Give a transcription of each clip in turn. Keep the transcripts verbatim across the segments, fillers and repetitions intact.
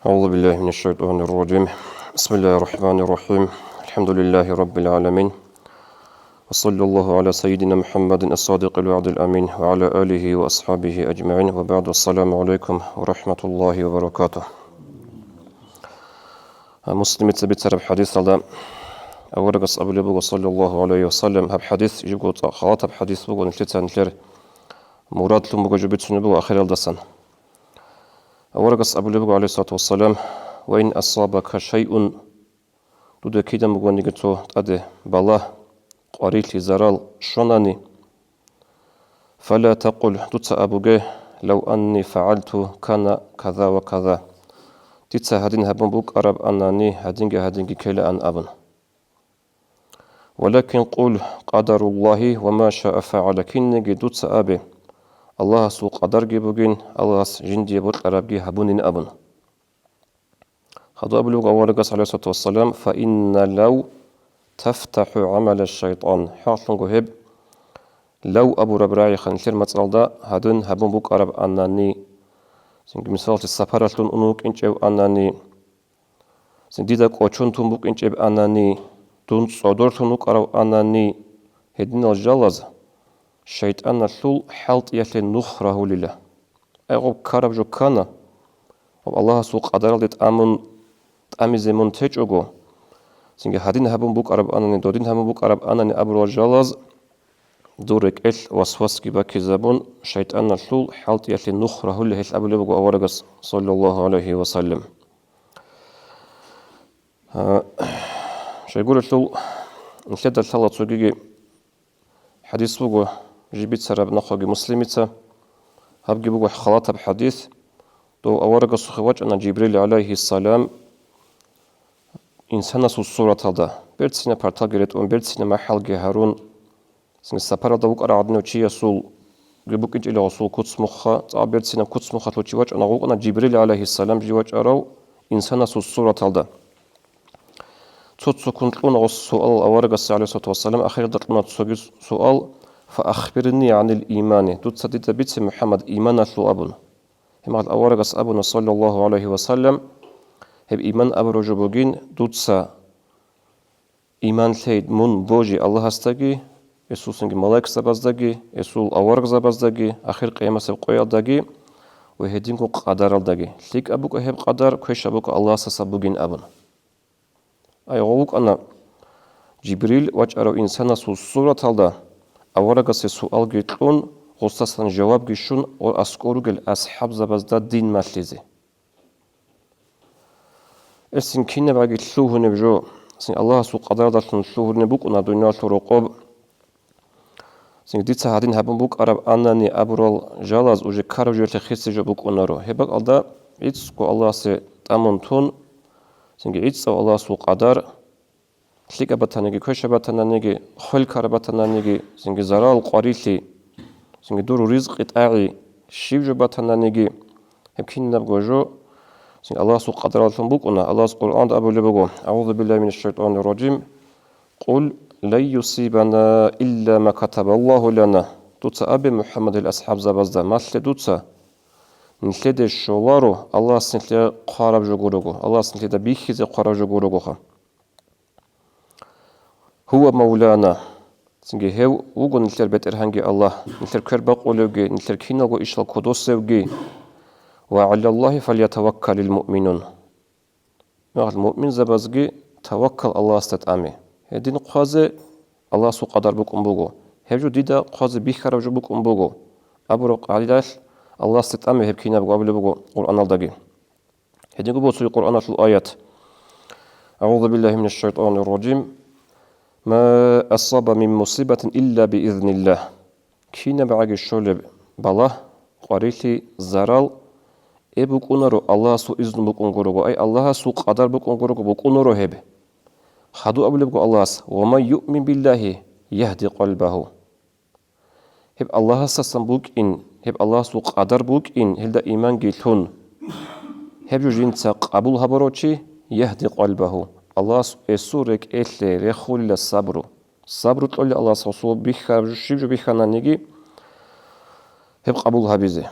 أعوذ بالله من الشيطان الرجيم. بسم الله الرحمن الرحيم. الحمد لله رب العالمين. وصلى الله على سيدنا محمد الصادق الوعد الأمين وعلى آله وأصحابه أجمعين. وبعد. السلام عليكم ورحمة الله وبركاته. Муслимица бицараб хадисалда аварагас абулеб буго, саллаллаху гӀалайхи ва саллям, гьаб хадис жибго цӀакъ халатаб хадис буго, нилъеца нилъер мурадлъун буго жо бицунеб буго ахиралдасан. Аварагас абулеб буго, гӀалайхиссалату вассалам: «Ва ин асабака шайъун», дуда кидан бугониги цо тӀаде балагь, къварилъи, зарал щванани, «фала такъул», дуца абуге: «Лав анни фагӀалту кана каза ва каза», дица гьадин гьабун букӀараб анани, гьадинги-гьадинги ккелаан абун. «Валакин къул къадаруллагьи ва ма шаа фагӀала», кинниги дуца абе: «Аллагьасул къадарги бугин, Аллагьас жиндие бокьарабги гьабунин», абун. Хадуб абулеб буго аварагас, гӀалайхиссалату вассалам: «Фа инна лав тафтахӀу гӀамала шайтӀан». ХӀакълъунго гьеб «лав» абураб рагӀиха нилъер мацӀалда гьадин гьабун букӀараб анани, цинги, мисалалъе, сапаралъун ун вукӀинчӀев анани, цин дида кӀочон тун букӀинчӀеб анани, дун цӀодорлъун вукӀарав анани, гьединал жалаз шайтӀаналъул хӀалтӀиялъе нух рагьулила. Ай, гъоб ккараб жо ккана, гъоб Аллагьасул къадаралде тӀамун, тӀамизе мун течӀого, цинги гьадин гьабун букӀараб анани, додин гьабун букӀараб анани абурал жалаз дур рекӀелъ васвасги баккизабун, шайтӀаналъул хӀалтӀиялъе нух рагьулел гьелъ абулеб буго аварагас, саллаллаху гӀалайхи ва саллям. А, щайгурелъул нилъеда лъала цогиги хадис буго, жиб бицараб нахъоги Муслимица, гьабги буго халатаб хадис. Дов аварагасухъе вачӀана Жибрил гӀалайхиссалам инсанасул сураталда, берцина парталги ретӀун, берцина махӀалги гьарун, цинги сапаралда вукӀарав гӀадинав чиясул букӀинчӀила гъосул куцмухъа, цӀакъ берцинаб куцмухъалъул чи вачӀана, гъукъана Жибрил гӀалайхиссалам жив вачӀарав инсанасул сураталда. Цо-цоккун кьуна гъос суал аварагасе, гӀалайхиссалату вассалам, ахиралда кьуна цоги суал: «Фа ахбирни гӀанил имани», дуца дида бице, МухӀаммад, иманалъул абун. Гьебмехалъ аварагас абуна, саллаллаху гӀалайхи ва саллям, гьеб иман абураб жо бугин, дуца иман лъей мун божи Аллагьасдаги, гьесул цинги малаикзабаздаги, гьесул аварагзабаздаги, ахир къиямасеб къоялдаги ва гьединго къадаралдаги. ЛъикӀаб букӀа гьеб къадар, квешаб букӀа Аллагьасдаса бугин абун. Ай, гъов вукӀана Жибрил вачӀарав инсанасул сураталда, аварагасе суалги кьун, гъосдасан жавабги щун, гъор аскӀор ругел асхӀабзабазда дин малъизе. Гьесин кинабгӀаги лъугьунеб жо, гьесин Аллагьасул къадаралдалъун лъугьунеб букӀуна дуниялалъул рокъоб. Цинги дица гьадин гьабун букӀараб анани абурал жалаз уже ккараб жоялъе хисизе жо букӀунаро. Гьеб бакӀалда гӀицӀго Аллагьасе тӀамун тун, цинги гӀицӀав Аллагьасул къадар, лъикӀаб батаниги, квешаб батананиги, хвел ккараб батананиги, цинги зарал къварилъи, цинги дур ризкъи тӀагӀи, щиб жо батананиги, гьеб кинабго жо, цинги Аллагьасул къадараллъун букӀуна. Аллагьас Къуръанда абулеб буго: «АгӀузу биллагьи минаш шайтӀанир ражим. Къул лан юсибана илла ма катабаллагьу лана». Дуца абе, МухӀаммад, гьел асхӀабзабазда: «Малъе дуца, нилъеде щоларо Аллагьас нилъее хъвараб жо гурого, Аллагьас нилъеда бихьизе хъвараб жо гурогоха. Гьува мавлана». Цинги гьев вуго нилъер БетӀергьанги Аллагь, нилъер квер бакъулевги, нилъер киналго ишал кодосевги. «Ва гӀалаллагьи фалятаваккалил муъминун». Муъминзабазги таваккал Аллагьасда тӀаме. Гьедин хъвазе Аллагьасул къадар букӀун буго. Гьеб жо дида хъвазе бихьараб жо букӀун буго абураб къагӀидалъ Аллагьасда тӀаме гьеб кинабго абулеб буго Къуръаналдаги. Гьединго босуе Къуръаналъул аят: «АгӀузу биллагьи минаш шайтӀанир ражим. Ма асаба мин мусибатин илла биизниллагь». КинабгӀаги щолеб балагь, къварилъи, зарал, гьеб букӀунаро Аллагьасул изну букӀун гурого, ай, Аллагьасул къадар букӀун гурого, букӀунаро гьеб. Хадуб абулебго Аллагьас: «Ва ман юъмин биллагьи ягьди къалбагьу». Гьеб Аллагьасдасан букӀин, гьеб Аллагьасул къадар букӀин, гьелда иманги лъун, гьеб жо жинца къабул гьабурав чи, ягьди къалбагьу, Аллагьас гьесул рекӀелъе рехулила сабру. Сабру кьоли Аллагьас гьесул бихьараб жо, щиб жо бихьананиги, гьеб къабул гьабизе.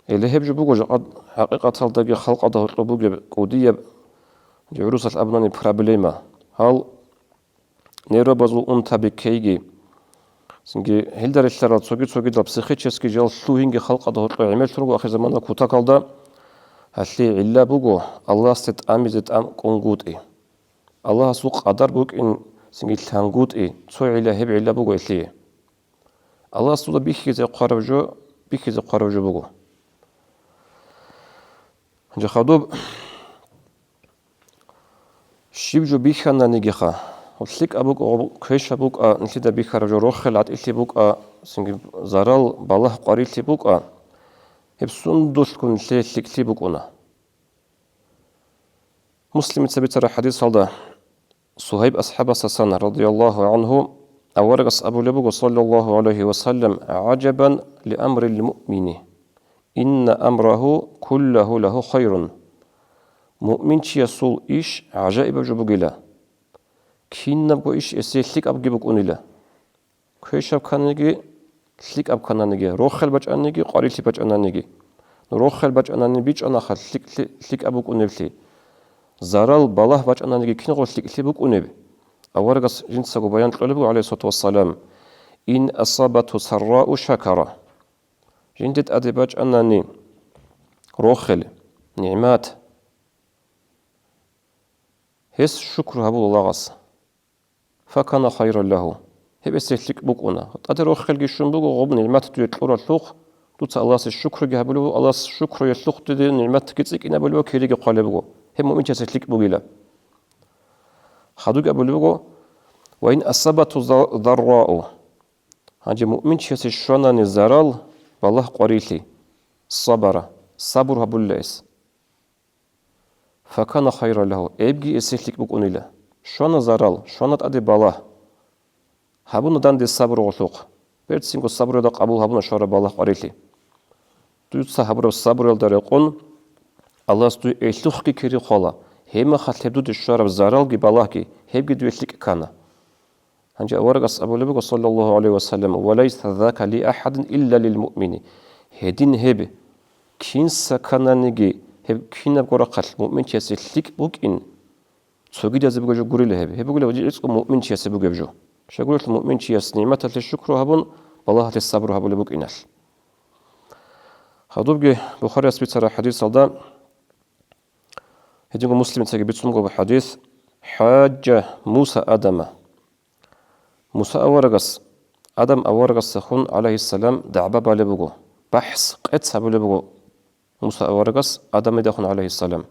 Гьеле гьеб жо буго жакъа хӀакъикъаталдаги халкъалда гьоркьоб бугеб кӀудияб, гӀурусалъ абунани, проблема. Гьал нервабазул унтаби ккейги, цинги гьелда релълъарал цоги-цогидал психический жал лъугьинги халкъалда гьоркьоб гӀемерлъун руго ахирзаманалъ кутакалда. Гьалъие гӀилла буго Аллагьасде тӀамизе тӀам кӀунгутӀи. Аллагьасул къадар букӀин цинги лъангутӀи, цо гӀилла гьеб гӀилла буго гьелъие. Аллагьас дуда бихьизе хъвараб жо, бихьизе хъвараб жо буго. Гьанже хадуб щиб жо бихьананигиха, гьеб лъикӀаб букӀа, гьеб квешаб букӀа, нилъеда бихьараб жо рохел гӀатӀилъи букӀа, цинги зарал балагь къварилъи букӀа, гьеб сундулъго нилъее лъикӀлъи букӀуна. Муслимица бицараб хӀадисалда Сугьайб асхӀабасдасан, радияллагьу гӀангьу, аварагас абулеб буго, саллаллагьу гӀалайгьи ва саллам: «ГӀажабан ли амрил муъмини, инна амрагьу куллагьу лагьу хайрун». Муъминчиясул иш гӀажаибаб жо бугила. Кинабго иш гьесие лъикӀабги букӀунила. Квешаб кканиги, лъикӀаб ккананиги, рохел бачӀаниги, къварилъи бачӀананиги. Ну, рохел бачӀанани бичӀчӀанаха лъикӀ-, лъи-, лъикӀаб букӀунеблъи. Зарал балагь бачӀананиги кинго лъикӀлъи букӀунеб? Аварагас жинцаго баян кьолеб буго, гӀалайгьиссалату вассалам: «Ин асабатгьу саррау шакара». Жинде тӀаде бачӀанани рохел, нигӀмат, гьес шукру гьабула лагъас. «Факана хайран лагьу». Гьеб гьесие лъикӀ букӀуна. ТӀаде рохелги щун буго, гъоб нигӀмат дуе кьуралъухъ, дуца Аллагьасе шукруги гьабулеб буго, Аллагьас шукруялъухъ дуе нигӀматги цӀикӀкӀинабулеб буго, кириги хъвалеб буго. Гьеб муъминчиясе лъикӀ бугила. Хадубги абулеб буго: «Ва ин асабатгьу за-, заррау». Гьанже муъминчиясе щванани зарал, балагь къварилъи, сабара, сабур гьабулила гьес. «Факана хайран лагьу», эбги гьесие лъикӀ букӀунила. Щвана зарал, щвана тӀаде балагь. Гьабуна данде сабур гъолъухъ. Берцинго сабуралда къабул гьабуна щвараб балагь къварилъи. Дуца гьабураб сабуралда рекъон, Аллагьас дуе гьелъухъги кири хъвала, гьебмехалъ гьеб дуде щвараб заралги балагьги, гьебги дуе лъикӀ ккана. Гьанже аварагас абулеб буго, саллаллагьу гӀалайгьи ва саллам: «Ва лайса зака ли ахӀадин илла лил муъмини». Гьедин гьеб кинса ккананиги, гьеб кинабго рахъалъ муъминчиясе лъикӀ букӀин, цогидазе бугеб жо гурила гьеб. Гьеб бугила гӀицӀго муъминчиясе бугеб жо. Щайгурелъул муъминчияс нигӀматалъе шукру гьабун, балагьалъе сабру гьабулеб букӀиналъ. Гьадубги Бухарияс бицараб хӀадисалда, гьединго Муслимицаги бицун буго хӀадис: «ХӀажжа Муса Адама». Муса аварагас Адам аварагасдехун, гӀалайгьиссалам, дагӀба балеб буго, бахӀс, къец гьабулеб буго Муса аварагас Адамидехун, гӀалайгьиссалам.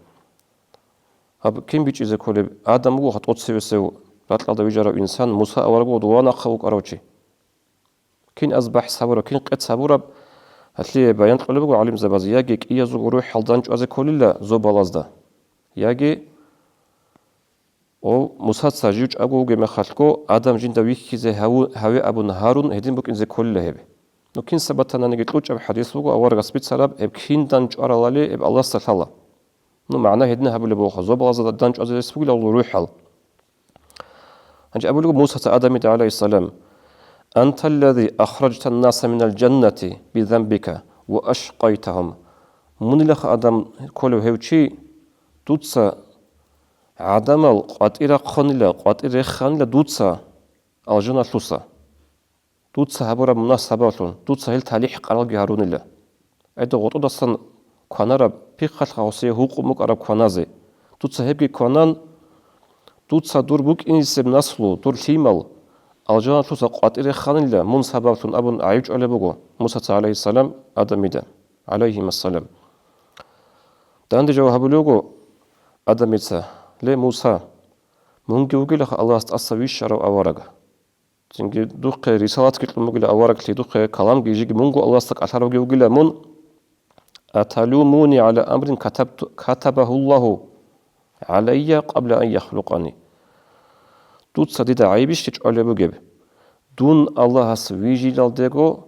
Гьаб кин бичӀчӀизе кколеб? Адам вуго тӀоцевесев, ракьалда вижарав инсан, Муса авараг вуго дова нахъа вукӀарав чи. Кин аз бахӀс гьабураб, кин къец гьабураб, гьалъие баян кьолеб буго гӀалимзабаз, яги кӀиязулго рухӀал данчӀвазе кколила зобалазда, яги Ва Мусаца жив чӀаго вугеб мехалъго, Адам жинда вихьизе гьаву-, гьаве абун гьарун гьедин букӀине кколила гьеб. Ну, кинса батананиги кьучӀаб хӀадис буго, аварагас бицараб, гьеб кин данчӀваралали гьеб Аллагьасда лъала. Ну, магӀна гьедин гьабулеб буго, зобалазда данчӀвазе рес бугила гьел рухӀал. Гьанже абулеб буго Мусаца Адамида, гӀалайгьиссалам: «Анта аллази ахражта ан-наса минал жаннати бизанбика ва ашкъайтагьум». Мунилаха, Адам, кколев гьев чи, дуца гӀадамал къватӀир рахъанила, къватӀир реханила дуца алжаналъуса. Дуца гьабураб мунагь сабаблъун, дуца гьел талихӀ-къаралги гьарунила. ГӀедо гъотӀодасан кванараб, пиххалъха гьесие гьукъун букӀараб кваназе. Дуца гьебги кванан, дуца дур букӀинисеб наслу, дур лъимал, алжаналъуса къватӀир реханила мун сабаблъун абун гӀайиб чӀвалеб буго Мусаца, гӀалайгьиссалам, Адамида, гӀалайгьимассалам. Данде жаваб гьабулеб буго Адамица: «Ле, Муса, мунги вугилаха Аллагьас тӀаса вищарав авараг. Цинги духъе рисалатги кьун бугила авараглъи, духъе каламги жеги мунго Аллагьасда кӀалъаравги вугила мун. Аталумуни гӀала амрин катабту, катабагьу Аллагьу гӀалайя къабла ан яхлукъани». Дуца дида гӀайибищ чӀвалеб бугеб? Дун Аллагьас вижилалдего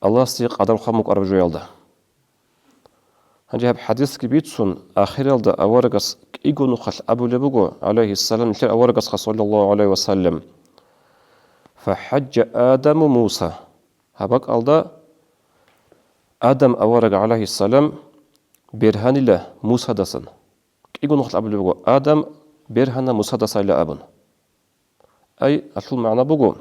Аллагьасде къадар хъван букӀараб жоялда. Гьанже гьаб хӀадисги бицун, ахиралда аварагас кӀиго нухалъ абулеб буго, гӀалайгьиссалам, нилъер аварагасха, саллаллагьу гӀалайгьи ва саллам: «ФахӀажжа Адаму Муса». Гьаб бакӀалда Адам авараг, гӀалайгьиссалам, бергьанила Мусадасан. КӀиго нухалъ абулеб буго, Адам бергьана Мусадасайилан абун. Ай, гьалъул магӀна буго,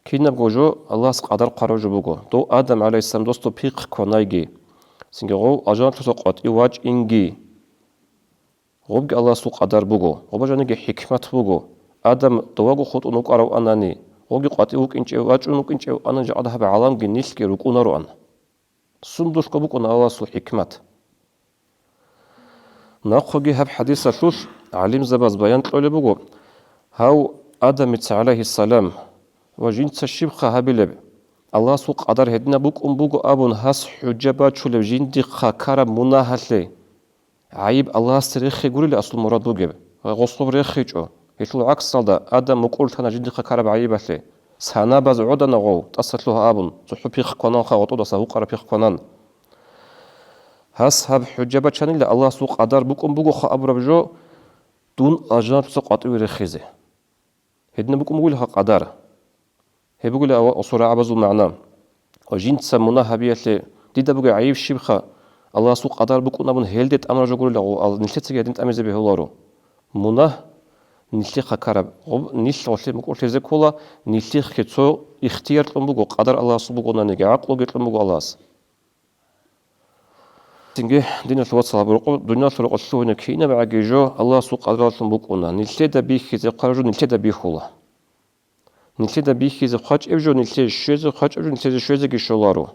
кинабго жо Аллагьас къадар хъвараб жо буго. Дов Адам, гӀалайгьиссалам, досда пихъ кванайги, цинги гъов алжаналъуса къватӀив вачӀинги, гъобги Аллагьасул къадар буго, гъоба жаниги хӀикмат буго. Адам доваго хутӀун вукӀаравани, гъоги къватӀив вукӀинчӀев, вачӀун вукӀинчӀев ана, жакъа гьаб гӀаламги нилъги рукӀунароан. Сундулъго букӀуна Аллагьасул хӀикмат. Нахъоги гьаб хӀадисалъулъ гӀалимзабаз баян кьолеб буго, гьав Адамица, гӀалайгьиссалам, ва жинца щибха гьабилеб, Аллагьасул къадар гьединаб букӀун буго абун гьас хӀужа бачулеб жиндихъа ккараб мунагьалъе, гӀайиб Аллагьасде рехе гурила асул мурад бугеб, гъосгъоб рехичӀо. Гьелъул гӀаксалда, Адам мукӀурлъана жиндихъа ккараб гӀайибалъе. Санабаз гӀодана гъов, тӀаса лъугьа абун, цохӀо пихъ квананха, гъотӀодаса гьукъараб пихъ кванан. Гьас гьаб хӀужа бачанила Аллагьасул къадар букӀун бугоха абураб жо, дун алжаналъуса къватӀиве рехизе. Гьединаб букӀун бугелха къадар. Гьеб бугила ва-, асул рагӀабазул магӀна. Ва жинца мунагь гьабиялъе дида бугеб гӀайиб щибха, Аллагьасул къадар букӀун абун гьелде тӀамураб жо гурила гъов, ал-, нилъецаги гьедин тӀамизе бегьуларо. Мунагь нилъехъа ккараб, гъоб-, нилъ гъолъе мукӀурлъизе ккола, нилъехъе цо ихтияр кьун буго, къадар Аллагьасул букӀунаниги, гӀакълуги кьун буго Аллагьас. Цинги, диналъул вацал, гьаб рокъоб, дуниялалъул рокъоб лъугьине кинаб гӀаги жо Аллагьасул къадраллъун букӀуна. Нилъеда бихьизе хъвараб жо нилъеда бихьула. Нилъеда бихьизе хъвачӀеб жо, нилъее щвезе хъвачӀеб жо, нилъезе щвезеги щоларо.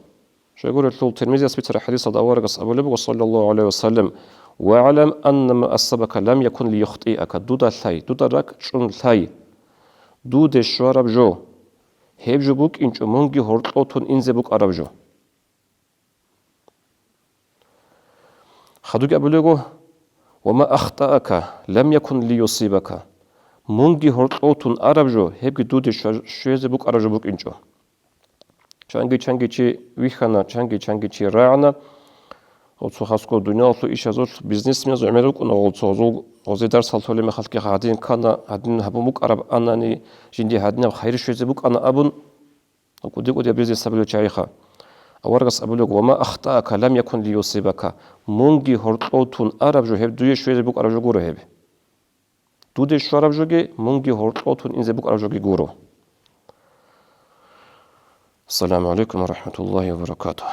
Щайгурелъул Тирмизияс бицараб хӀадисалда аварагас абулеб буго, саллаллагьу гӀалайгьи ва саллам: «ВагӀлам анна ма асабака лам якун лиюхтиака», дуда лъай, дуда ракӀчӀун лъай. Дуде щвараб жо, гьеб жо букӀинчӀо мунги гьоркьов тун инзе букӀараб жо. Хадуги абулего: «Ва ма ахтаака лам якун лиюсибака». Мунги гьоркьов тун араб жо, гьебги дуде щва-, щвезе букӀараб жо букӀинчӀо. Чанги-чанги чи вихьана, чанги-чанги чи рагӀана. Гъо цо хасго дуниялалъул ишазулъ бизнесменазул гӀемер рукӀуна гъо цо гъозул, гъозе дарсал толеб мехалъги гьадин ккана, гьадин гьабун букӀараб анани, жинди гьадинаб хайир щвезе букӀана абун, КӀуди-кӀудияб бизнес гьабулел чагӀиха. Аварагас абулеб: «Ва ма ахтаака лам якун лиюсибака». Мунги гьоркьов тун араб жо гьеб дуе щвезе букӀараб жо гуро гьеб. Дуде щвараб жоги, мунги гьоркьов тун инзе букӀараб жоги гуро. Ассаламу гӀалайкум ва рахӀматуллагьи ва баракатугь.